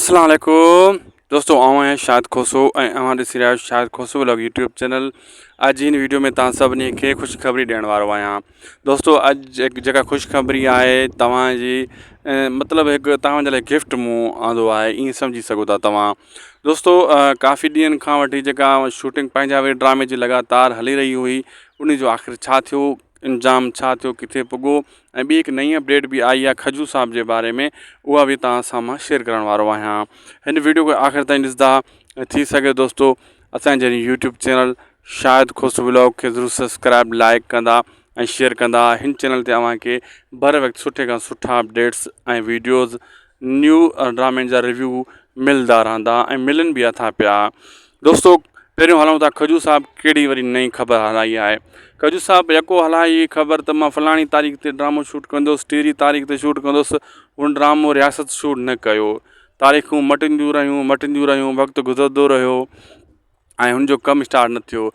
السلام عليڪم دوستو آئون آهيان شاهد کوسو ۽ اوهان ڏسي رهيا آهيو Shahid Khoso vlog YouTube channel اڄ هن ويڊيو ۾ توهان سڀني کي خوشخبري ڏيڻ وارو آهيان دوستو اڄ جيڪا خوشخبري آهي توهان جي مطلب هڪ توهان جي لاء گفٽ مون آندو آهي ائين سمجهي سگهو ٿا توهان دوستو ڪافي ڏينهن کان وٺي جيڪا شوٽنگ پنهنجا وي ڊرامي جي لڳاتار هلي رهي هئي ان جو آخر ڇا ٿيو انجام ڇا ٿيو ڪٿي پڳو ۽ ٻي هڪ نئين اپڊيٽ به آئي آهي کجو صاحب جي باري ۾ اها به توهان سان مان شيئر ڪرڻ وارو آهيان هن ويڊيو کي آخر تائين ڏسندا ۽ ٿي سگهي دوستو اسان جي YouTube channel Shahid Khoso vlog کي ضرور سبسڪرائب لائڪ ڪندا ۽ شيئر ڪندا هن چينل تي اوهان کي بر وقت سٺي کان سٺا اپڊيٽس ۽ ويڊيوز نيو ڊرامن جا ريويو ملدا رهندا ۽ ملن به اٿا پيا دوستو پهريون هلون ٿا کجو صاحب ڪهڙي وري نئين خبر هلائي آهي کجو صاحب يڪو هلائي هي خبر ته مان فلاڻي تاريخ تي ڊرامو شوٽ ڪندس ٽيري تاريخ تي شوٽ ڪندس هن ڊرامو رياست شوٽ نه ڪيو تاريخون مٽنديون رهيون مٽنديون رهيون وقت گذرندو رهيو ۽ هن جو ڪم اسٽارٽ نه ٿيو.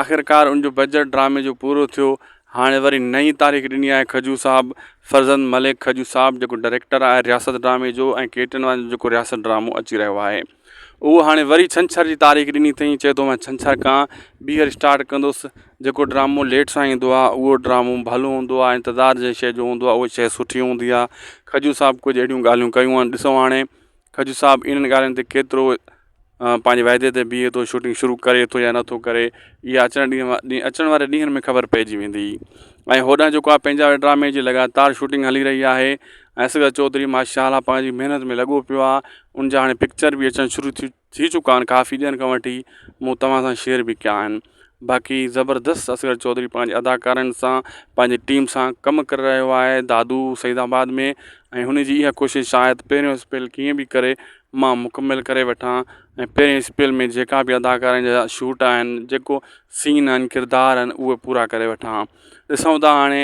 آخرڪار ان جو بجيٽ ڊرامي جو پورو ٿيو. هاڻي وري نئين تاريخ ڏني آهي کجو صاحب، فرزند ملڪ کجو صاحب جيڪو ڊائريڪٽر آهي رياست ڊرامي جو ۽ ڪي ٽين وارن جو جيڪو رياست ڊرامو اچي رهيو آهي اهو هاڻي وري ڇنڇر جي تاريخ ڏني اٿئي چئي ٿو مان ڇنڇر کان ٻيهر اسٽارٽ ڪندس جيڪو ڊرامو ليٽ سان ايندو آهي اهو ڊرامو ڀلو هوندو آهي انتظار جنهن شيء جو هوندو آهي اها شيء سٺي هوندي آهي کجو صاحب ڪجهه اهڙيون ڳالهيون ڪيون آهن ڏسو هاڻي کجو صاحب انهن ڳالهين تي ڪيترو پنهنجي وعدي تي بيهي ٿو شوٽنگ شروع ڪري ٿو يا نٿو ڪري اها اچڻ ڏينهن اچڻ واري ڏينهن ۾ خبر پئجي ويندي ۽ هوڏانهن جيڪو آهي پنهنجا ڊرامي جي لڳاتار شوٽنگ هلي رهي آهي ۽ اصغر چوڌري ماشاء الله پنهنجي محنت ۾ لڳو پيو آهي ان جا هاڻي پڪچر به اچڻ شروع ٿي ٿي چڪا آهن ڪافي ڏينهن کان وٺي مون توهان سان شيئر به ڪيا آهن باقي زبردست اصغر چوڌري پنهنجي اداڪارن سان پنهنجي ٽيم سان ڪم ڪري رهيو آهي دادو سعيد آباد ۾ ۽ هن جي اها ڪوشش آهي ته پهريون اسپيل ڪيئن به ڪري مان مڪمل ڪري وٺان ۽ پهرين اسپيل ۾ جيڪا به اداڪارن جا شوٽ آهن جيڪو سين آهن ڪردار آهن اهي پورا ڪري وٺان ڏسون ٿا هاڻي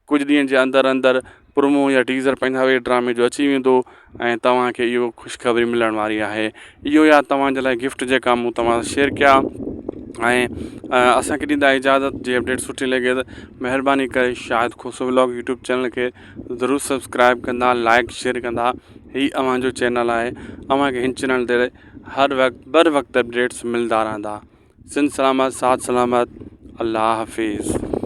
ڪجهه ڏينهن جي اندر اندر پرومو يا ٽيزر پنهنجا وي ڊرامي جو اچي ويندو ۽ توهان کي اهو خوشخبري ملڻ واري آهي اهو يا توهان جي لاء گفٽ جيڪا مون توهان سان شيئر ڪيا ۽ اسان کي ڏيندا اجازت جي اپڊيٽ سٺي لڳي ته مهرباني ڪري Shahid Khoso vlog YouTube channel کي ضرور سبسڪرائب ڪندا لائڪ شيئر ڪندا هي اوهان جو چينل آهي اوهان کي هن چينل تي هر وقت بر وقت اپڊيٽس ملندا رهندا سنڌ سلامت ساٿ سلامت الله حافظ.